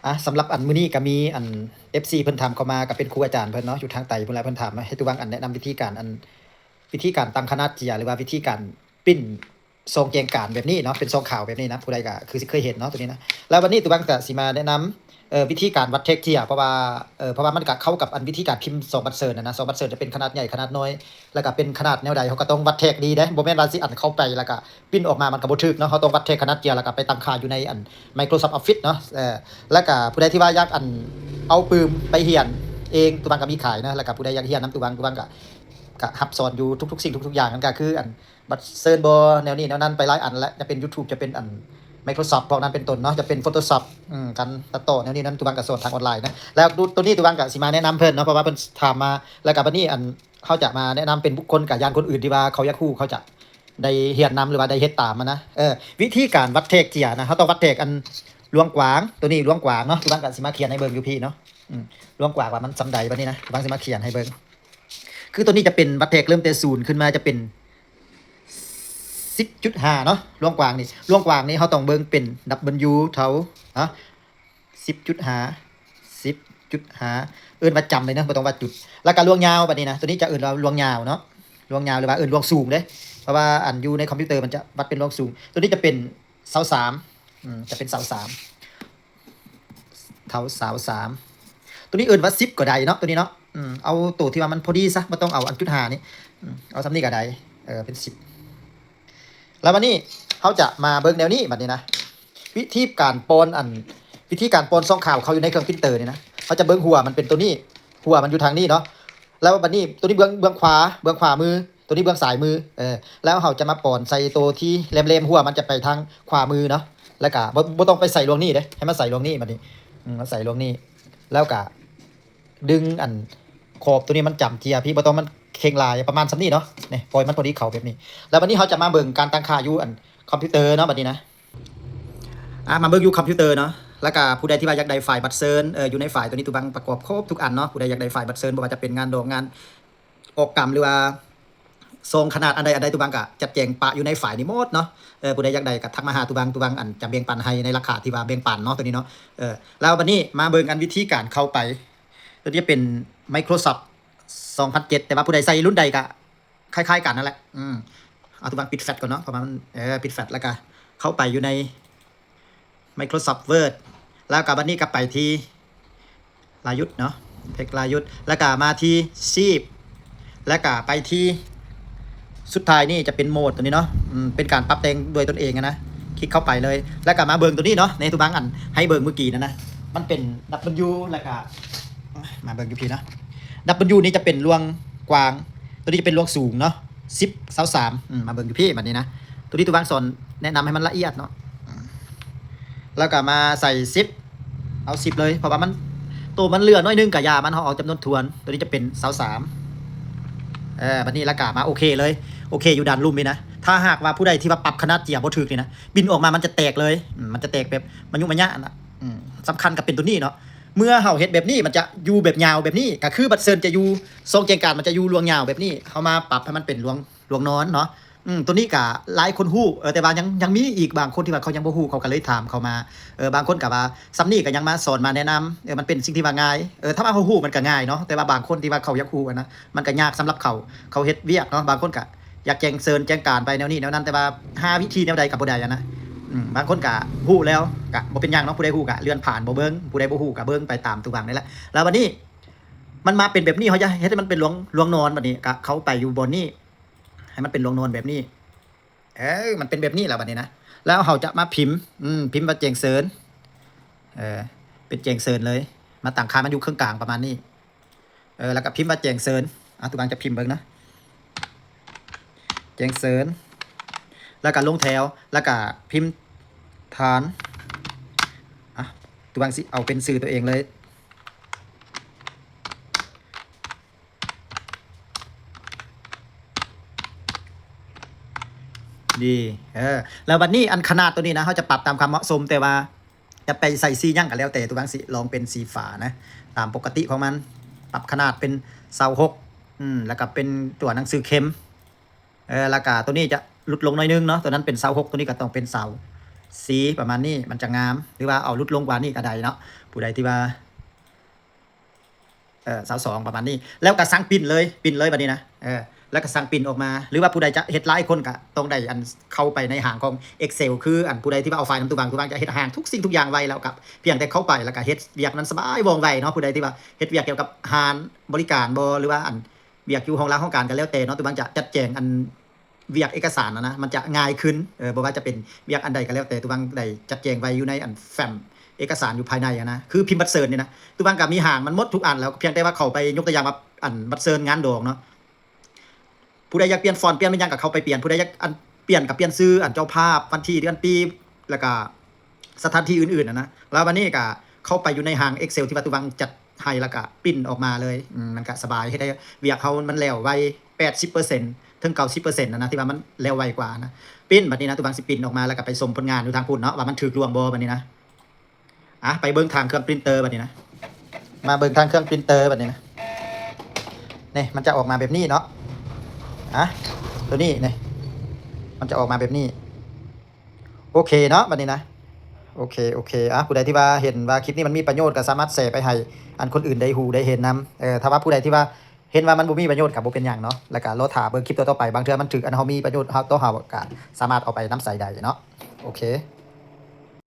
ອ່າ ສຳລັບອັນມື້ນີ້ກໍມີອັນເອັຟຊີເພິ່ນຖາມເຂົ້າມາ ກໍເປັນຄູອາຈານເພິ່ນເນາະ ຢູ່ທາງໃຕ້ພຸ້ນແຫຼະ ເພິ່ນຖາມມາໃຫ້ຕູວັງອັນແນະນຳວິທີການອັນ ວິທີການຕັ້ງຂະໜາດເຈ້ຍ ຫຼືວ່າວິທີການປຣິ້ນຊອງແຈ້ງການແບບນີ້ເນາະ ເປັນຊອງຂາວແບບນີ້ນະ ຜູ້ໃດກໍຄືຊິເຄີຍເຫັນເນາະ ໂຕນີ້ນະ. ແລ້ວບັດນີ້ຕູວັງກໍຊິມາແນະນຳ ເອີ ວິທີການວັດແທກເຈ້ຍ ເພາະວ່າ ເອີ ເພາະວ່າມັນກໍເຂົ້າກັບອັນວິທີການພິມຊອງບັດເຊີນນະນະ ຊອງບັດເຊີນຈະເປັນຂະໜາດໃຫຍ່ຂະໜາດນ້ອຍ ແລ້ວກໍເປັນຂະໜາດແນວໃດ ເຮົາກໍຕ້ອງວັດແທກດີເດ້ ບໍ່ແມ່ນວ່າຊິອັນເຂົ້າໄປແລ້ວກໍ ປຣິ້ນອອກມາມັນກໍບໍ່ຖືກເນາະ ເຮົາຕ້ອງວັດແທກຂະໜາດເຈ້ຍ ແລ້ວກໍໄປຕັ້ງຄ່າຢູ່ໃນອັນ Microsoft Office ເນາະ ເອີ ແລ້ວກໍຜູ້ໃດທີ່ວ່າຢາກອັນເອົາປຶ້ມໄປຮຽນເອງ ຕູວັງກໍມີຂາຍເນາະ ແລ້ວກໍຜູ້ໃດຢາກຮຽນນຳຕູວັງ ຕູວັງກໍ ກໍຮັບສອນຢູ່ທຸກໆສິ່ງທຸກໆຢ່າງ ນັ້ນກໍຄືອັນບັດເຊີນບໍ ແນວນີ້ແນວນັ້ນ ໄປຫຼາຍອັນແຫຼະ ຈະເປັນ YouTube ຈະເປັນອັນ Microsoft ພວກນັ້ນເປັນຕົ້ນເນາະ ຈະເປັນ Photoshop ອືມ ການຕັດຕໍ່ແນວນີ້ນັ້ນ ຕູວັງກໍສອນທາງອອນລາຍນະ ແລ້ວໂຕນີ້ຕູວັງກໍຊິມາແນະນຳເພິ່ນເນາະ ເພາະວ່າເພິ່ນຖາມມາ ແລ້ວກໍບັດນີ້ອັນ ເຮົາຈະມາແນະນຳເປັນບຸກຄົນ ກະຢ້ານຄົນອື່ນທີ່ວ່າເຂົາຢາກຮູ້ ເຂົາຈະໄດ້ຮຽນນຳ ຫຼືວ່າໄດ້ເຮັດຕາມຫັ້ນນະ. ເອີ ວິທີການວັດແທກເຈ້ຍນະ ເຮົາຕ້ອງວັດແທກອັນລວງກວ້າງ ໂຕນີ້ລວງກວ້າງເນາະ ຕູວັງກໍຊິມາຂຽນໃຫ້ເບິ່ງຢູ່ພີ້ເນາະ ອືມ ລວງກວ້າງວ່າມັນສ່ຳໃດ ບັດນີ້ນະ ຕູວັງຊິມາຂຽນໃຫ້ເບິ່ງ ຄືໂຕນີ້ຈະເປັນວັດແທກເລີ່ມແຕ່ສູນຂຶ້ນມາຈະເປັນສິບຈຸດຫ້າເນາະ ລວງກວ້າງນີ້ ລວງກວ້າງນີ້ເຮົາຕ້ອງເບິ່ງເປັນ W ເທົ່າ ຮະ ສິບຈຸດຫ້າ ສິບຈຸດຫ້າ ເອີ້ນວ່າຈຳໄດ້ເນາະ ບໍ່ຕ້ອງວ່າຈຸດ ແລ້ວກໍລວງຍາວ ບັດນີ້ນະ ໂຕນີ້ຈະເອີ້ນວ່າລວງຍາວເນາະ ລວງຍາວ ຫຼືວ່າເອີ້ນລວງສູງເດ້ ເພາະວ່າອັນຢູ່ໃນຄອມພິວເຕີມັນຈະວັດເປັນລວງສູງ ໂຕນີ້ຈະເປັນຊາວສາມ ອືມ ຈະເປັນຊາວສາມ ເທົ່າຊາວສາມ ໂຕນີ້ເອີ້ນວ່າສິບກໍໄດ້ເນາະ ໂຕນີ້ເນາະ ອືມ ເອົາໂຕທີ່ວ່າມັນພໍດີຊະ ບໍ່ຕ້ອງເອົາອັນຈຸດຫ້ານີ້ ອືມ ເອົາສ່ຳນີ້ກໍໄດ້ ເອີ ເປັນສິບ ແລ້ວບັດນີ້ເຮົາຈະມາເບິ່ງແນວນີ້ ບັດນີ້ນະ ວິທີການປ້ອນອັນ ວິທີການປ້ອນຊ່ອງຂາວເຂົ້າຢູ່ໃນເຄື່ອງປຣິ້ນເຕີນີ້ນະ ເຮົາຈະເບິ່ງຫົວມັນເປັນໂຕນີ້ ຫົວມັນຢູ່ທາງນີ້ເນາະ ແລ້ວບັດນີ້ໂຕນີ້ເບື້ອງ ເບື້ອງຂວາ ເບື້ອງຂວາມື ໂຕນີ້ເບື້ອງຊ້າຍມື ເອີ ແລ້ວເຮົາຈະມາປ້ອນໃສ່ໂຕທີ່ແຫຼມໆ ຫົວມັນຈະໄປທາງຂວາມືເນາະ ແລ້ວກະບໍ່ ບໍ່ຕ້ອງໄປໃສ່ລວງນີ້ເດ້ ໃຫ້ມາໃສ່ລວງນີ້ ບັດນີ້ ອືມ ມາໃສ່ລວງນີ້ ແລ້ວກະດຶງອັນຂອບໂຕນີ້ມັນຈຳເຈ້ຍພີ້ ບໍ່ຕ້ອງມັນເຄັ່ງຫຼາຍ ປະມານສ່ຳນີ້ເນາະ ນີ້ ປ່ອຍມັນພໍດີເຂົ້າແບບນີ້ ແລ້ວບັດນີ້ເຮົາຈະມາເບິ່ງການຕັ້ງຄ່າຢູ່ອັນຄອມພິວເຕີເນາະ ບັດນີ້ນະ ອ່າ ມາເບິ່ງຢູ່ຄອມພິວເຕີເນາະ ແລ້ວກະຜູ້ໃດທີ່ວ່າຢາກໄດ້ໄຟລ໌ບັດເຊີນ ເອີ ຢູ່ໃນໄຟລ໌ໂຕນີ້ ຕູວັງປະກອບຄົບທຸກອັນເນາະ ຜູ້ໃດຢາກໄດ້ໄຟລ໌ບັດເຊີນ ບໍ່ວ່າຈະເປັນງານດອກງານ ອອກກຳ ຫຼືວ່າຊອງຂະໜາດອັນໃດອັນໃດ ຕູວັງກະຈັດແຈງປະຢູ່ໃນໄຟລ໌ນີ້ໝົດເນາະ ເອີ ຜູ້ໃດຢາກໄດ້ກະທັກມາຫາຕູວັງ ຕູວັງອັນຈະແບ່ງປັນໃຫ້ໃນລາຄາທີ່ວ່າແບ່ງປັນເນາະ ໂຕນີ້ເນາະ ເອີ ແລ້ວບັດນີ້ມາເບິ່ງອັນວິທີການເຂົ້າໄປ ໂຕນີ້ຈະເປັນ Microsoft ສອງພັນເຈັດ ແຕ່ວ່າຜູ້ໃດໃຊ້ລຸ້ນໃດກະ ຄ້າຍໆກັນນັ້ນແຫຼະ ອືມ ເອົາ ຕູວັງປິດແຟດກ່ອນເນາະ ເພາະວ່າມັນ ເອີ ປິດແຟດ ແລ້ວກະເຂົ້າໄປຢູ່ໃນ Microsoft Word ແລ້ວກະບັດນີ້ກະໄປທີ່ລາຍຸດເນາະ ເພັກລາຍຸດ ແລ້ວກະມາທີ່ Shape ແລ້ວກະໄປທີ່ ສຸດທ້າຍນີ້ຈະເປັນໂໝດໂຕນີ້ເນາະ ອືມ ເປັນການປັບແຕ່ງດ້ວຍຕົນເອງນະ ຄລິກເຂົ້າໄປເລີຍ ແລ້ວກະມາເບິ່ງໂຕນີ້ເນາະ ໃນຕູວັງອັນໃຫ້ເບິ່ງມື້ກີ້ນັ້ນນະ ມັນເປັນ W ແລ້ວກະ ມາເບິ່ງຢູ່ພີ້ເນາະ W ນີ້ຈະເປັນລວງກວ້າງ ໂຕນີ້ຈະເປັນລວງສູງເນາະ ສິບ ຊາວສາມ ອືມ ມາເບິ່ງຢູ່ພີ້ບັດນີ້ນະ ໂຕນີ້ຕູວັງສອນແນະນຳໃຫ້ມັນລະອຽດເນາະ ອືມ ແລ້ວກໍມາໃສ່ສິບ ເອົາສິບເລີຍ ເພາະວ່າມັນ ໂຕມັນເຫຼືອໜ້ອຍໜຶ່ງກໍຢ່າມັນ ເຮົາເອົາຈຳນວນຖ້ວນ ໂຕນີ້ຈະເປັນຊາວສາມ ເອີ ບັດນີ້ແລ້ວກໍມາໂອເຄເລີຍ ໂອເຄຢູ່ດ້ານລຸ່ມນີ້ນະ ຖ້າຫາກວ່າຜູ້ໃດທີ່ວ່າປັບຂະໜາດເຈ້ຍບໍ່ຖືກນີ້ນະ ປິ່ນອອກມາມັນຈະແຕກເລີຍ ອືມ ມັນຈະແຕກແບບມະຍຸມະຍະນະ ອືມ ສຳຄັນກໍເປັນໂຕນີ້ເນາະ ເມື່ອເຮົາເຮັດແບບນີ້ ມັນຈະຢູ່ແບບຍາວແບບນີ້ ກໍຄືບັດເຊີນຈະຢູ່ ຊອງແຈ້ງການມັນຈະຢູ່ລວງຍາວແບບນີ້ ເຮົາມາປັບໃຫ້ມັນເປັນລວງ ລວງນອນເນາະ ອືມ ໂຕນີ້ກະຫຼາຍຄົນຮູ້ ເອີ ແຕ່ວ່າຍັງ ຍັງມີອີກບາງຄົນທີ່ວ່າເຂົາຍັງບໍ່ຮູ້ ເຂົາກະເລີຍຖາມເຂົ້າມາ ເອີ ບາງຄົນກະວ່າສ່ຳນີ້ກະຍັງມາສອນມາແນະນຳ ເອີ ມັນເປັນສິ່ງທີ່ວ່າງ່າຍ ເອີ ຖ້າວ່າເຮົາຮູ້ມັນກະງ່າຍເນາະ ແຕ່ວ່າບາງຄົນທີ່ວ່າເຂົາຢາກຮູ້ຫັ້ນນະ ມັນກະຍາກສຳລັບເຂົາ ເຂົາເຮັດວຽກເນາະ ບາງຄົນກະຢາກແຈ້ງເຊີນແຈ້ງການໄປແນວນີ້ແນວນັ້ນ ແຕ່ວ່າຫາວິທີແນວໃດກະບໍ່ໄດ້ຫັ້ນນະ ອືມ ບາງຄົນກະຮູ້ແລ້ວກະບໍ່ເປັນຫຍັງເນາະ ຜູ້ໃດຮູ້ກະເລື່ອນຜ່ານ ບໍ່ເບິ່ງ ຜູ້ໃດບໍ່ຮູ້ກະເບິ່ງໄປຕາມຕົວຢ່າງນີ້ແຫຼະ ແລ້ວບັດນີ້ ມັນມາເປັນແບບນີ້ ເຮົາຢາກເຮັດໃຫ້ມັນເປັນລວງ ລວງນອນ ບັດນີ້ກະເຂົ້າໄປຢູ່ບ່ອນນີ້ ໃຫ້ມັນເປັນລວງນອນແບບນີ້ ເອີ ມັນເປັນແບບນີ້ແລ້ວບັດນີ້ນະ ແລ້ວເຮົາຈະມາພິມ ອືມ ພິມວ່າແຈ້ງເຊີນ ເອີ ເປັນແຈ້ງເຊີນເລີຍ ມາຕັ້ງຄ່າມັນຢູ່ເຄິ່ງກາງປະມານນີ້ ເອີ ແລ້ວກໍພິມວ່າແຈ້ງເຊີນ ອ່າ ຕູວັງຈະພິມເບິ່ງນະ ແຈ້ງເຊີນ ແລ້ວກໍລົງແຖວ ແລ້ວກໍພິມຖານ ອ່າ ຕູວັງຊິເອົາເປັນຊື່ຕົວເອງເລີຍ. ດີ ເອີ ແລ້ວບັດນີ້ອັນຂະໜາດໂຕນີ້ນະ ເຮົາຈະປັບຕາມຄວາມເໝາະສົມ ແຕ່ວ່າຈະໄປໃສ່ສີຫຍັງກໍແລ້ວແຕ່ ຕູວັງຊິລອງເປັນສີຟ້ານະ ຕາມປົກກະຕິຂອງມັນ ປັບຂະໜາດເປັນຊາວຫົກ ອືມ ແລ້ວກໍເປັນຕົວໜັງສືເຂັມ ເອີ ແລ້ວກໍໂຕນີ້ຈະຫຼຸດລົງໜ້ອຍໜຶ່ງເນາະ ໂຕນັ້ນເປັນຊາວຫົກ ໂຕນີ້ກໍຕ້ອງເປັນຊາວ ສີ່ປະມານນີ້ ມັນຈະງາມ ຫຼືວ່າເອົາຫຼຸດລົງກວ່ານີ້ກໍໄດ້ເນາະ. ຜູ້ໃດທີ່ວ່າ ເອີ ຊາວສອງປະມານນີ້ ແລ້ວກໍສັ່ງປຣິ້ນເລີຍ ປຣິ້ນເລີຍບັດນີ້ນະ. ເອີ ແລ້ວກໍສັ່ງປຣິ້ນອອກມາ ຫຼືວ່າຜູ້ໃດຈະເຮັດຫຼາຍຄົນກໍຕ້ອງໄດ້ອັນເຂົ້າໄປໃນຮ່າງຂອງ Excel ຄືອັນຜູ້ໃດທີ່ວ່າເອົາໄຟລ໌ນຳຕູ້ວັງ ຕູ້ວັງຈະເຮັດຮ່າງທຸກສິ່ງທຸກຢ່າງໄວ ແລ້ວກໍພຽງແຕ່ເຂົ້າໄປ ແລ້ວກໍເຮັດວຽກນັ້ນສະບາຍວ່ອງໄວເນາະ. ຜູ້ໃດທີ່ວ່າເຮັດວຽກກ່ຽວກັບຮ້ານບໍລິການບໍ ຫຼືວ່າອັນວຽກຢູ່ຫ້ອງລາຫ້ອງການກໍແລ້ວແຕ່ເນາະ ຕູ້ວັງຈະຈັດແຈງອັນ ວຽກເອກະສານນະນະ ມັນຈະງ່າຍຂຶ້ນ. ເອີ ບໍ່ວ່າຈະເປັນວຽກອັນໃດກໍແລ້ວແຕ່ ຕູວັງໄດ້ຈັດແຈງໄວ້ຢູ່ໃນອັນແຟ້ມເອກະສານຢູ່ພາຍໃນຫັ້ນນະ ຄືພິມບັດເຊີນນີ້ນະ. ຕູວັງກໍມີຮ່າງມັນໝົດທຸກອັນແລ້ວ ພຽງແຕ່ວ່າເຂົ້າໄປ ຍົກຕົວຢ່າງວ່າອັນບັດເຊີນງານດອງເນາະ ຜູ້ໃດຢາກປ່ຽນຟອນ ປ່ຽນແມ່ນຫຍັງກໍເຂົ້າໄປປ່ຽນ ຜູ້ໃດຢາກອັນປ່ຽນກໍປ່ຽນຊື່ ອັນເຈົ້າພາບ ວັນທີ ເດືອນ ປີ ແລ້ວກໍ ສະຖານທີ່ອື່ນໆນະນະ. ແລ້ວບັດນີ້ກໍເຂົ້າໄປຢູ່ໃນຮ່າງ Excel ທີ່ວ່າຕູວັງຈັດໃຫ້ ແລ້ວກໍປຣິ້ນອອກມາເລີຍ. ອືມ ມັນກໍສະບາຍ ເຮັດໃຫ້ວຽກເຮົາມັນແລ້ວໄວ ແປດສິບເປີເຊັນ ເຖິງ ເກົ້າສິບເປີເຊັນນະນະ ທີ່ວ່າມັນແລ້ວໄວກວ່ານະ. ປຣິ້ນບັດນີ້ນະ ຕູວັງຊິປຣິ້ນອອກມາ ແລ້ວກໍໄປສົ່ງຜົນງານຢູ່ທາງພຸ້ນເນາະ ວ່າມັນຖືກລວງບໍ່ບັດນີ້ນະ. ອ່ະ ໄປເບິ່ງທາງເຄື່ອງປຣິ້ນເຕີບັດນີ້ນະ ມາເບິ່ງທາງເຄື່ອງປຣິ້ນເຕີບັດນີ້ນະ. ນີ້ ມັນຈະອອກມາແບບນີ້ເນາະ. ອ່ະ ຕົວນີ້ນີ້ ມັນຈະອອກມາແບບນີ້. ໂອເຄເນາະ ບັດນີ້ນະ ໂອເຄ ໂອເຄ. ອ່ະ ຜູ້ໃດທີ່ວ່າເຫັນວ່າຄລິບນີ້ມັນມີປະໂຫຍດ ກໍສາມາດແຊໄປໃຫ້ອັນຄົນອື່ນໄດ້ຮູ້ໄດ້ເຫັນນຳ. ເອີ ຖ້າວ່າຜູ້ໃດທີ່ວ່າເຫັນວ່າມັນບໍ່ມີປະໂຫຍດກໍບໍ່ເປັນຫຍັງເນາະ ແລ້ວກໍລໍຖ້າເບິ່ງຄລິບຕໍ່ໆໄປ ບາງເທື່ອມັນຖືກອັນເຮົາມີປະໂຫຍດ ເຮົາ ຕໍ່ເຮົາກໍສາມາດເອົາໄປນຳໃຊ້ໄດ້ເນາະ. ໂອເຄ